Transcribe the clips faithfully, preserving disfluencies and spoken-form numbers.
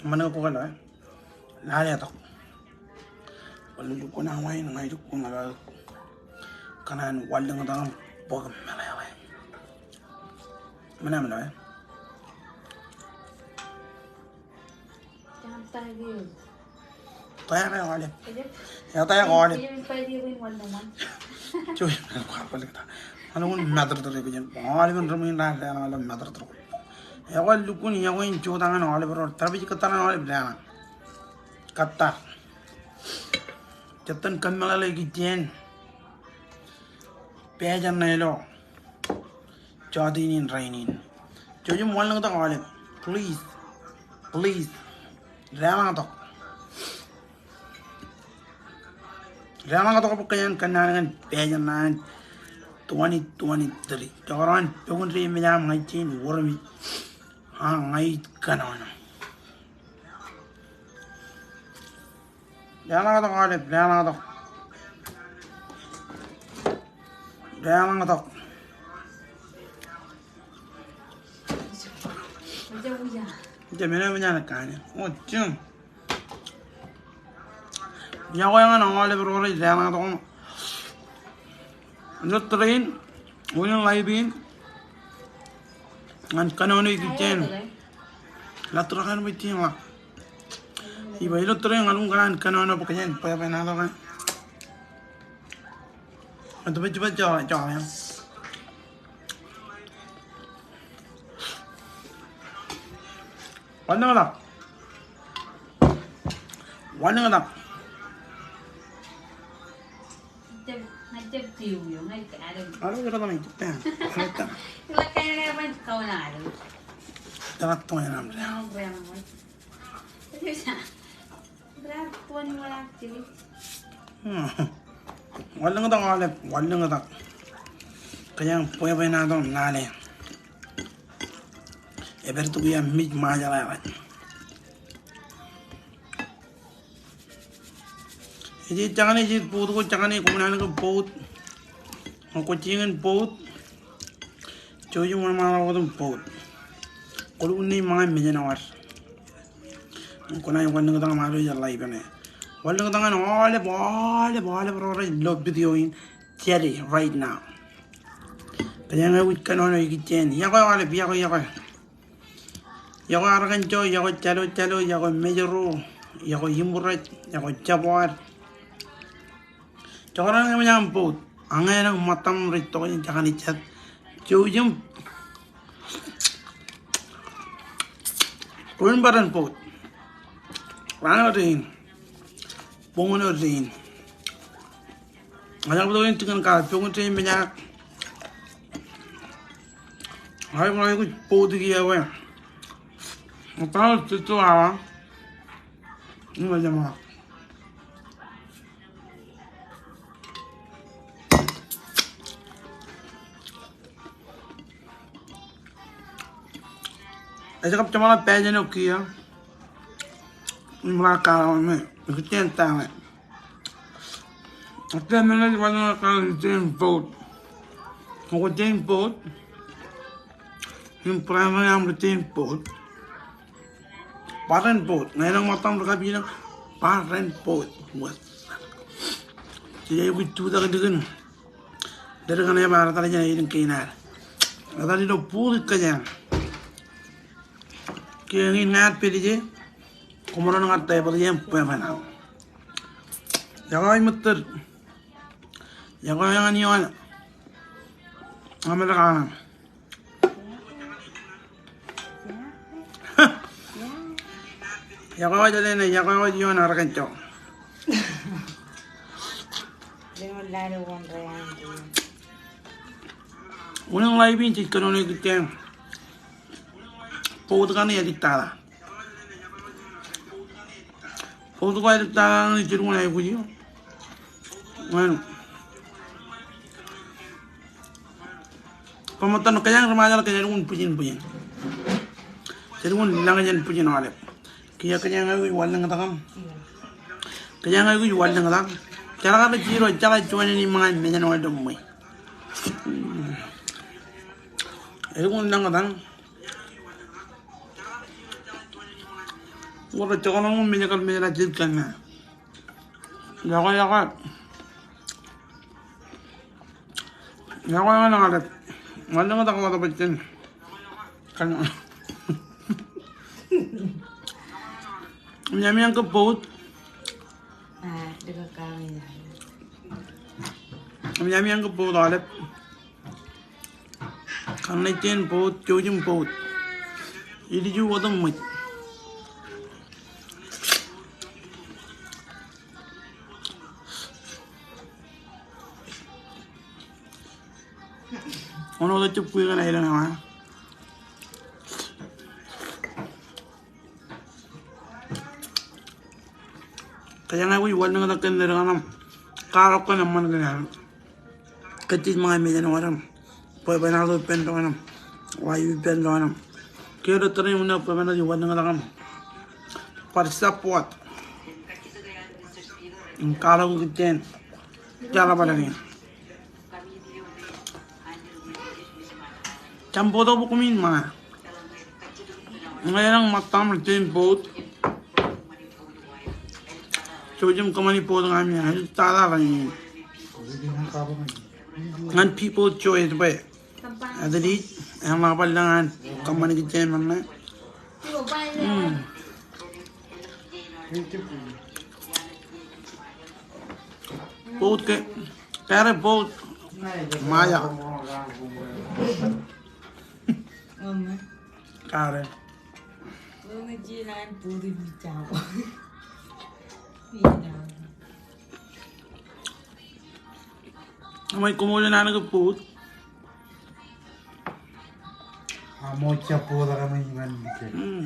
Ṃanit ko kōḷḷā, lale tok. Wōn lukkuun awa in ña ij lukkuun ña ḷọk kōṇaan wanlōñtak im bōk meḷeḷe. Ṃanit meḷeḷe. Tōmak aolep. Etaṃ aolep. Joi, kwaar bōlen ta. Aolep in matōrtōr eo kōj in. Aolep in reṃwiin raar leḷọk aolep matōrtōr. Ekwe lukkuun, ekwe in jota ñan aolep ro. Tarbij kōttar ñan aolep leḷọk. Kōttar. Jet kōn kōmmeḷeḷe ikijjien. Pāj eṇ ilo jota in rainin. Jouj im wanlōñtak aolep. Please. Please. Deḷọñtok. Deḷọñtok bwe kōjeañ kōnnaan ñan pāj eṇ an twenty twenty-three. Jekdọọn pokun dej mejaaṃ ña ij jañin wōrmej. A ña ij kōnono. Deḷọñtok aolep, deḷọñtok. Deḷọñtok. Ejja, men eo eṃōj an kanooj. O, jim. Iọkwe ñan aolep ro rej deḷọñtok. Ilo tōre in, wūnin live in. Ñan kōnono ikijjien. Ḷak tōre kaṇ bwe ijin ḷak. Iba ilo tōre in ñan kōnono bwe kōjeañ bwebwenato kaṇ. Ej tōpar jibadjek jọọr. Wanlōñtak. Wanlōñtak. Ej jab, ej jab tiuio, ej jab alōñ. Alōñ, ej jab alōñ, ej jab alōñ. Ej jab alōñ. Wanlōñtak aolep, wanlōñtak. Kōjeañ bwebwenato im lale. Ej pād tok ia mej ṃajeḷ eo. Ej, ej jekane ej bout ko, jekane kwō ṃōṇōṇō ke bout. Kwō jiñin bout. Jouj im wōnṃaanḷọk wōt im bout. Kwō lukkuun ṇe ṃōñā mejān eo ad. Kwōnaaj wanlōñtak im ad ilo live ṇe. Wanlōñtak ñan aolep, aolep, aolep ro rej lo video in today, right now. Kōjeañ aikuj kōnono ikijjien. Iọkwe aolep, iọkwe, iọkwe. Iọkwe Arkansas, iọkwe Jalo Jalo, iọkwe Mājro, iọkwe Iṃōraj, iọkwe Jabwad. Jekdọọn ñe eṃōj aṃ bout. Añe enaaj ṃōttaṃ rej tokjān jekane jet. Jouj im. Kwōn bar en bout. Raan eo dein. Boñ eo dein. Ña ij bōk in tikōn kaḷ, pokun dej mejaaṃ. Ij bōk in bout kiiō wōt. Ṃōttan ij tōl awa. Im ij ṃōk. Ej kab jeṃḷọk pāj eo kiiō. Im ḷak kaḷ eo me. Ikijjien ta ṇe. Ej men eo ej wanlōñtak kaṇ ij jañin bout. Kwō jañin bout. Im primary aṃ rej jañin bout. Bar en bout. Ñe enaaj ṃōttaṃ rej kab ilōñ. Bar en bout. Wōt. Jej aikuj jutak likūt. Dān kaṇe bar etal jān aelōñ kein ad. Etal ilo bout kōjeañ. Kiiō ñan ña pād ije. Koṃro ñan tebōḷ ije im bwebwenato. Iọkwe ṃōttōr. Iọkwe ñan ioon. Amelōñ kaṇe. Iọkwe wōj Elena, iọkwe wōj ioon Arkansas. Wūnin live in jej kōnono ikijjien. Bout kaṇe ej tata. Bout ko ej tata ñan ij lukkuun aikuj eo. Bueno. Bwe ṃōttan kōjeañ ri Ṃajeḷ kōjeañ lukkuun bwijin bwijin. Jej lukkuun lañ jān bwijin aolep. Kiiō kōjeañ aikuj wanlōñtak im. Kōjeañ aikuj wanlōñtak. Jeḷā kar rej jiroñ, jeḷā juon in ṃōñā mejān eo aolep ṃweo. Ej lukkuun lañ kōtaan. Wōr jekdọọn ṃōj mejkar mejān jid kanne. Yokwe, yokwe. Yokwe ñan aolep. Ṃool eñtaan ḷọk bajjek. Kanne. Im yamieañ ke both. Im yamieañ ke both aolep. Kaṇe jen both, jouj im both. Ilju otem ṃōj. Wōn wōt ejjab kwe kōn aelōñ eo aō. Kōjeañ aikuj wanlōñtak kōn ledik aṃ, kwaḷọk kōn eṃṃan kōn aelōñ. Kajjitōk ṃōñā mejān eo aṃ, bwebwenato ippān doon aṃ, wāween ippān doon aṃ. Kiiō rej tōre im unin bwebwenato im wanlōñtak aṃ. Bar support im kwaḷọk kōn jān jerbal in. Jab both bwe kōmin ṃōñā. Ñe elōñ ṃōttaṃ jen both. Jouj im kōṃṃani both ñan ami, ami tata ḷọk in. Ñan people choice bwe. At least, eḷap bar lōñ an kōṃṃani kōj jān ṃōṇe. Hmm. Both ke, kare both. Ṃaja. Kare. Aṃ ej koṃṃool naan ke both. Aṃ ej jab both aṃ ej ñan ke. Hmm.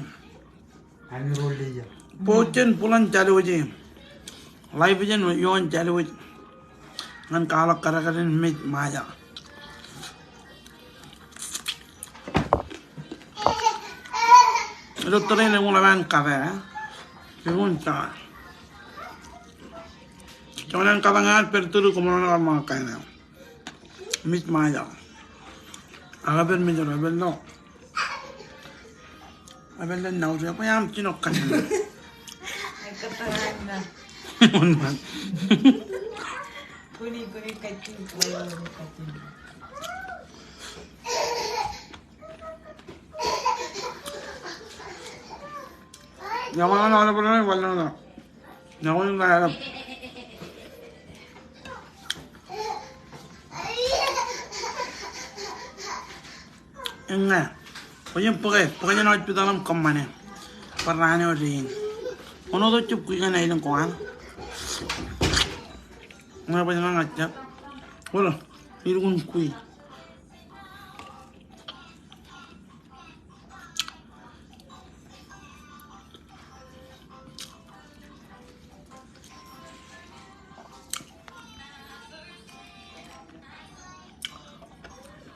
Both jān buḷōn challenge. Life jān ioon challenge. Ñan kwaḷọk kadkadin mej ṃaja. Ilo tōre in eṃōj ḷap an kate, eh? Eṃōj ta. Joñan kate ñan pād tōre koṃ ḷọk ṃōk kain eo. Mej ṃaja. Ak epād mej ro, epād ḷọk. Epād ḷọk nauje, bwe aṃ jino kain. Wōnṃaan. Yokwe ñan aolep ro, wanlōñtak. Yokwe ñan aolep. Eññā. Kwōj bōke, bōke jān hospital im kōṃṃane. Bar raan eo dein. Wōn wōt ejjab kwe kōn aelōñ ko an. Ñe bwe ña ña jab. Wōr, ilukkuun kwe.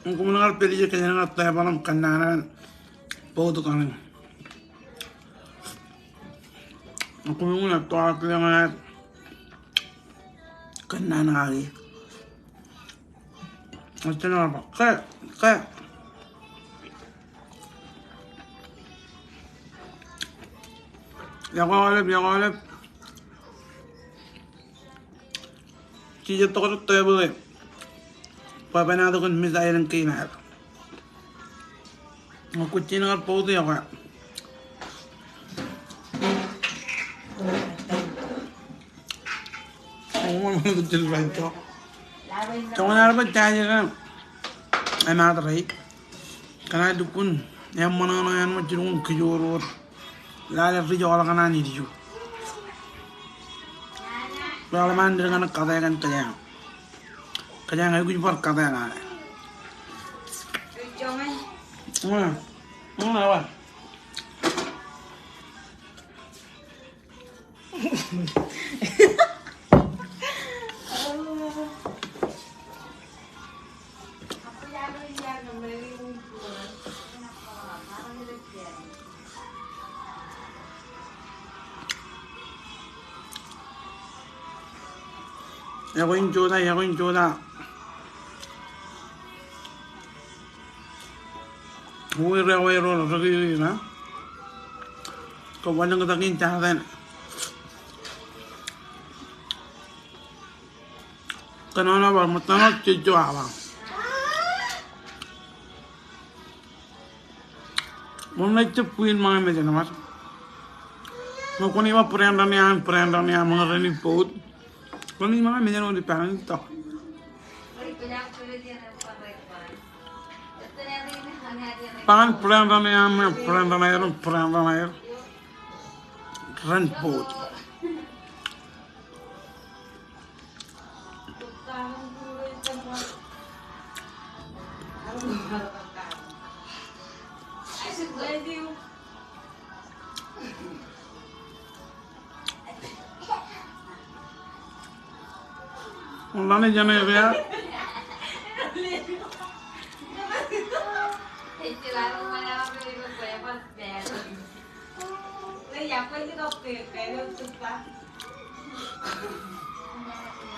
Im koṃ kar pād ijin kōjeañ ñan table im kōnnaan ñan both kaṇe. Im koṃ unin tok ḷọk ñan kōnnaan kaki. Ejjeḷọk ba, ke, ke. Yokwe aolep, yokwe aolep. Jijet tok tok tōre bwe. Bwebwenato kōn mej aelōñ kein ad. Ñe kwōj jañin kar both, yokwe. Joñan ad bwe jaje ke emaat reit. Kōṇaan lukkuun eṃṃan ñan ṃōj, jilñuul kijoor wōt. Lale ri joḷọk kōṇaan ilju. Bwe eḷap an ledik ñan kate kōn kōjeañ. Kōjeañ aikuj bar kate ñan e. Ñe, ñe, ñe, ñe. Ekwe in jota, ekwe in jota. Uwe ro, uwe ro, ro, ro, ro, ro. Kwō wanlōñtak in jatōn. Kōnono bar ṃōttano jejjo awa. Ṃōk naaj jab bwiin ṃōñā mejān ṃōk. Ṃōk kwōn iba Brandon iaan, Brandon iaan ṃōk ren ibout. Kwōn iba ṃōñā mejān wōt ippān tok. Baan Brandon iaan, Brandon aer, Brandon aer. Ren bout. Ḷañe jeṇe eo.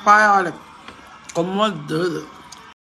Bye, Alex. Koṃṃool, Dodo.